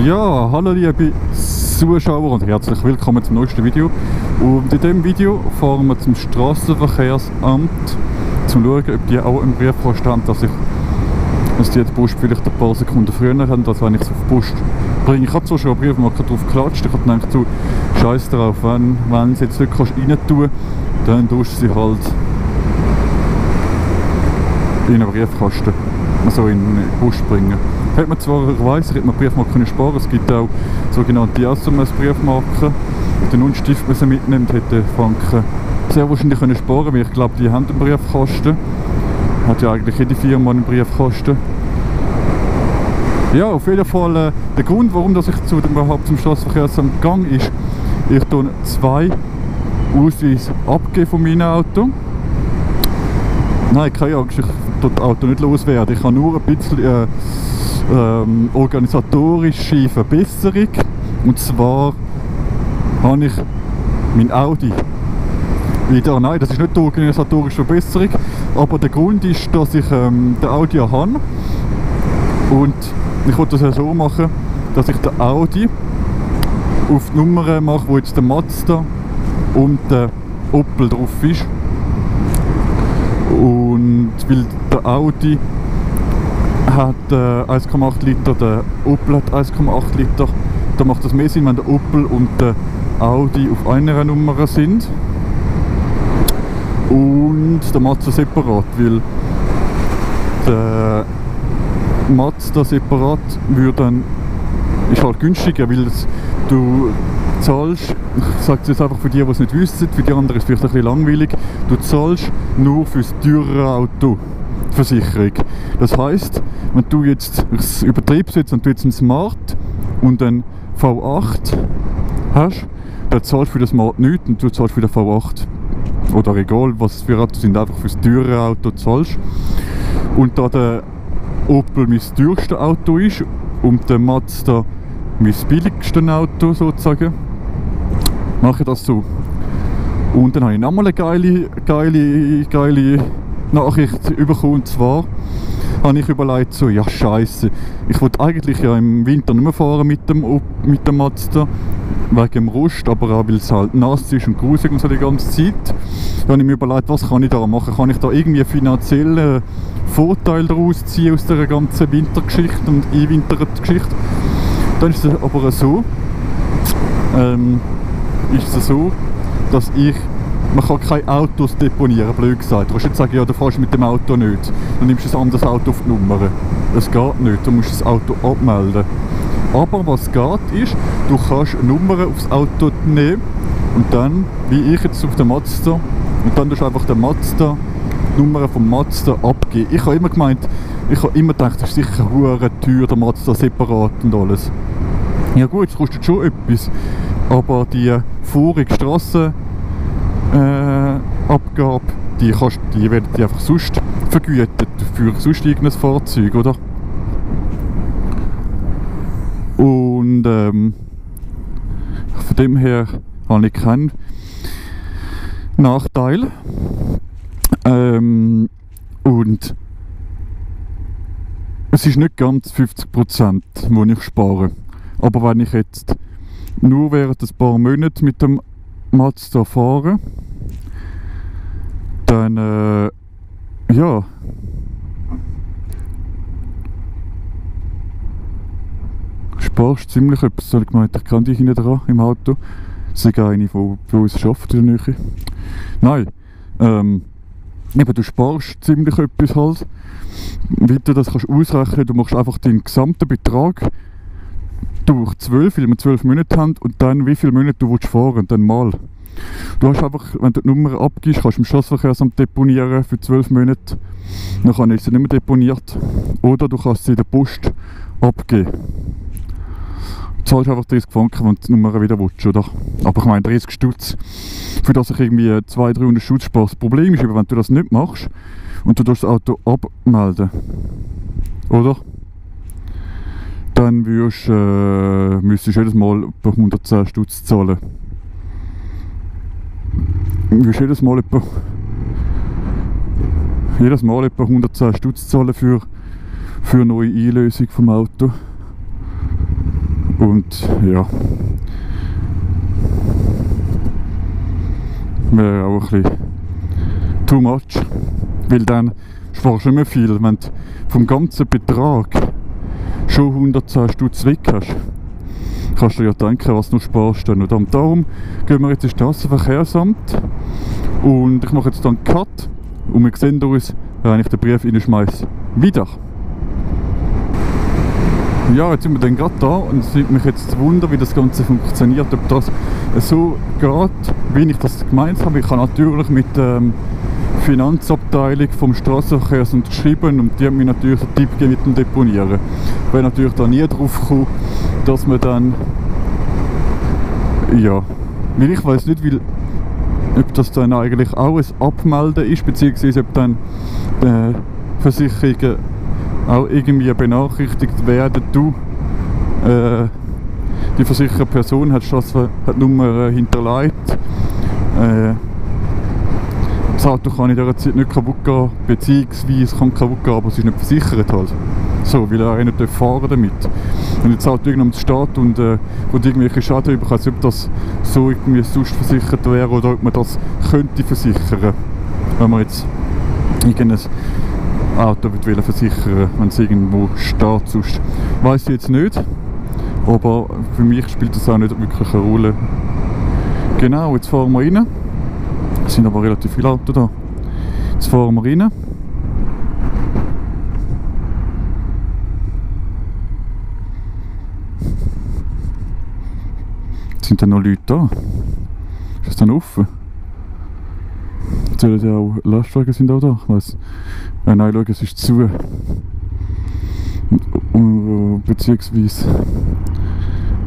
Ja, hallo liebe Zuschauer und herzlich willkommen zum neuesten Video. Und in diesem Video fahren wir zum Strassenverkehrsamt, um zu schauen, ob die auch einen Briefkasten haben, dass die die Post vielleicht ein paar Sekunden früher haben, als wenn ich es auf die Post bringe. Ich habe zwar schon einen Briefmarke drauf geklatscht, ich habe gedacht, so scheiß drauf, wenn du es jetzt nicht rein tun kannst, dann tust du sie halt in einen Briefkasten, also in die Post bringen. Hätte man zwar, ich weiss, ich hätte man Briefmarken sparen, es gibt auch sogenannte SMS-Briefmarken. Den Unstift, wenn man sie mitnimmt, hätte Franken sehr wahrscheinlich können sparen, weil ich glaube, die haben einen Briefkasten. Hat ja eigentlich jede Firma einen Briefkasten. Ja, auf jeden Fall der Grund, warum dass ich überhaupt zum Strassenverkehrsamt gegangen ist, ich tue 2 Ausweise abgeben von meinem Auto. Nein, keine Angst, ich tue das Auto nicht loswerden. Ich habe nur ein bisschen organisatorische Verbesserung. Und zwar habe ich mein Audi wieder, nein, das ist nicht die organisatorische Verbesserung, aber der Grund ist, dass ich den Audi habe und ich wollte das ja so machen, dass ich den Audi auf die Nummer mache, wo jetzt der Mazda und der Opel drauf ist. Und weil der Audi hat 1,8 Liter, der Opel hat 1,8 Liter, da macht das mehr Sinn, wenn der Opel und der Audi auf einer Nummer sind. Und der Mazda separat, weil der Mazda separat ist halt günstiger, weil du zahlst, ich sage es jetzt einfach für die, die es nicht wissen, für die anderen ist es vielleicht ein bisschen langweilig, du zahlst nur für das teure Auto Versicherung. Das heisst, wenn du jetzt, ich übertreibe es jetzt, wenn du jetzt einen Smart und einen V8 hast, dann zahlst du für den Smart nichts und du zahlst für den V8. Oder egal, was für Autos sind, einfach für das teure Auto zahlst. Und da der Opel mein teuerstes Auto ist und der Mazda mein billigstes Auto sozusagen, mache ich das so. Und dann habe ich nochmal eine geile Nachricht bekommen. Und zwar habe ich überlegt, so, ja scheisse, ich wollte eigentlich ja im Winter nicht mehr fahren mit dem Mazda, wegen dem Rost, aber auch weil es halt nass ist und grusig und so die ganze Zeit. Dann habe ich mir überlegt, was kann ich da machen? Kann ich da irgendwie einen finanziellen Vorteil daraus ziehen aus dieser ganzen Wintergeschichte und Einwintergeschichte? Dann ist es aber so, dass man kann keine Autos deponieren, blöd gesagt. Du kannst nicht sagen, ja, du fährst mit dem Auto nicht. Dann nimmst du ein anderes Auto auf die Nummer. Das geht nicht, du musst das Auto abmelden. Aber was geht ist, du kannst Nummern aufs Auto nehmen und dann, wie ich jetzt auf den Mazda, und dann tust du einfach den Mazda, die Nummer vom Mazda abgeben. Ich habe immer gedacht, das ist sicher hure teuer, der Mazda separat und alles. Ja gut, es kostet schon etwas, aber die vorige Strassenabgabe, die werden die einfach sonst vergütet für sonst irgendein Fahrzeug, oder? Und von dem her habe ich keinen Nachteil. Und es ist nicht ganz 50%, die ich spare. Aber wenn ich jetzt nur während ein paar Monaten mit dem Mazda fahre, dann ja, sparst ziemlich etwas. Ich gemeint, ich kann die hinten dran im Auto. Das ist eine, die uns arbeitet in der Nähe. Nein, eben, du sparst ziemlich etwas halt. Wie du das kannst ausrechnen, du machst einfach den gesamten Betrag durch 12, weil wir 12 Monate haben, und dann wie viele Monate du willst fahren und dann mal. Du hast einfach, wenn du die Nummer abgibst, kannst du im Strassenverkehrsamt deponieren für 12 Monate. Dann ist sie nicht mehr deponiert. Oder du kannst sie in der Post abgeben. Du zahlst einfach 30 Franken, wenn du die Nummer wieder willst, oder? Aber ich meine 30 Stutz, für das ich irgendwie 200-300 Stutz spare. Das Problem ist aber, wenn du das nicht machst und du das Auto abmelden, oder? Dann müsstest du jedes Mal etwa 110 Stutz zahlen. Du wirst jedes Mal etwa 110 Stutz zahlen für eine neue Einlösung vom Auto. Und ja, wäre auch ein bisschen too much, weil dann sparst du nicht mehr viel, wenn du vom ganzen Betrag schon 110 Stutz weg hast. Kannst du ja denken, was du sparst. Und darum gehen wir jetzt ins Strassenverkehrsamt und ich mache jetzt dann einen Cut und wir sehen uns, wenn ich den Brief reinschmeiße, wieder. Ja, jetzt sind wir dann gerade da und es nimmt mich jetzt zu Wunder, wie das Ganze funktioniert, ob das so geht, wie ich das gemeint habe. Ich habe natürlich mit der Finanzabteilung vom Strassenverkehrsamt geschrieben und die haben mir natürlich einen Tipp gegeben mit dem Deponieren. Ich bin natürlich da nie drauf gekommen, dass man dann, ja, weil ich weiß nicht, ob das dann eigentlich auch ein Abmelden ist, beziehungsweise ob dann Versicherungen auch irgendwie benachrichtigt werden, du, die versicherte Person hat die Nummer hinterlegt, das Auto kann in dieser Zeit nicht kaputt gehen, beziehungsweise es kann kaputt gehen, aber es ist nicht versichert halt. So, weil er auch nicht fahren damit. Und jetzt halt irgendjemand steht und irgendwelche Schaden überkommt, ob das so irgendwie sonst versichert wäre oder ob man das könnte versichern, wenn man jetzt irgendein Auto will versichern, wenn es irgendwo steht. Sonst weiss ich jetzt nicht, aber für mich spielt das auch nicht wirklich eine Rolle. Genau, jetzt fahren wir rein. Es sind aber relativ viele Autos da. Jetzt fahren wir rein. Sind dann noch Leute da? Ist das dann offen? Zählen ja auch Lastwagen sind auch da? Ich weiss. Nein, schau, es ist zu. Beziehungsweise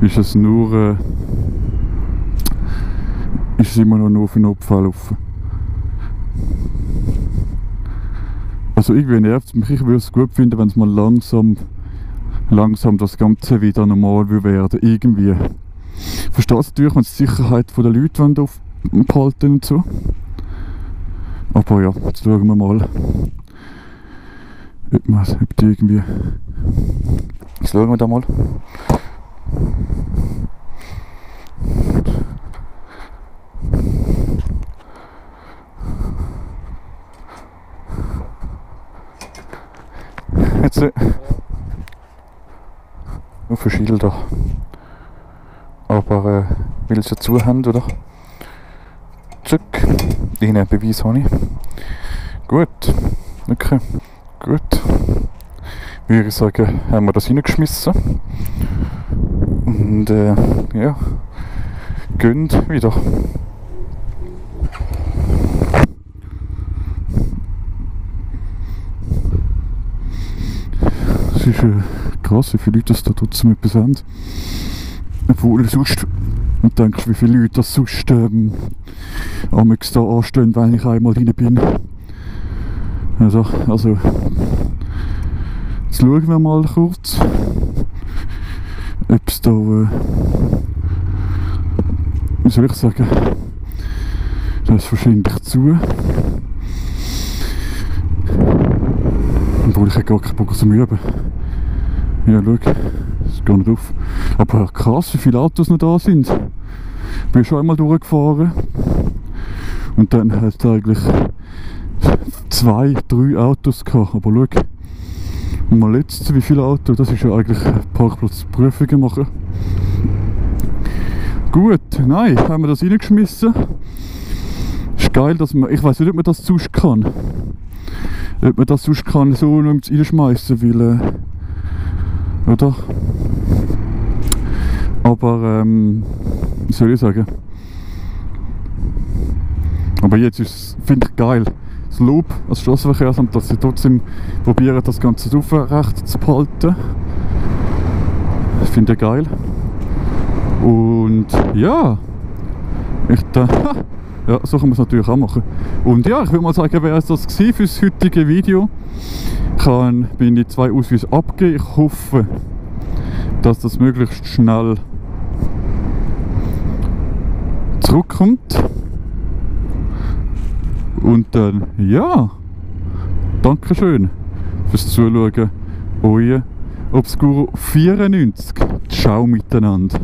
ist es nur ist es immer noch nur für Notfall offen. Also irgendwie nervt es mich. Ich würde es gut finden, wenn es mal langsam das Ganze wieder normal werden. Irgendwie. Ich verstehe es natürlich, wenn es die Sicherheit der Leute aufhalten und so. Aber ja, jetzt schauen wir mal, ob die irgendwie... Jetzt schauen wir da mal. Jetzt nur für Schilder. Aber weil sie ja zu haben, oder? Zurück. Den Beweis habe ich. Gut. Okay. Gut. Würde ich sagen, haben wir das reingeschmissen. Und ja. Gehen wieder. Es ist krass, wie viele Leute das da trotzdem etwas haben. Obwohl sonst, und denkst, wie viele Leute das sonst da anstehen, wenn ich einmal rein bin. Also jetzt schauen wir mal kurz, ob es da, wie soll ich sagen, das ist wahrscheinlich zu. Obwohl ich gar keinen Bock zum Üben. Ja, schau, es geht nicht auf. Aber krass, wie viele Autos noch da sind. Ich bin schon einmal durchgefahren. Und dann hat es eigentlich 2, 3 Autos gehabt. Aber schau, mal jetzt, wie viele Autos, das ist ja eigentlich Parkplatzprüfungen machen. Gut, nein, haben wir das reingeschmissen. Ist geil, dass man, ich weiß nicht, ob man das sonst kann. Ob man das sonst kann, so noch reinschmeißen, weil, oder? Aber, wie soll ich sagen? Aber jetzt ist es, finde ich, geil. Das Lob als Strassenverkehrsamt, dass sie trotzdem probieren, das Ganze aufrecht zu behalten. Das finde ich geil. Und ja, ja, so kann man es natürlich auch machen. Und ja, ich würde mal sagen, wäre es das gewesen für das heutige Video. Ich kann meine 2 Ausweise abgeben. Ich hoffe, dass das möglichst schnell zurückkommt. Und dann, ja, Dankeschön fürs Zuschauen. Euer Obscuro 94. Ciao miteinander.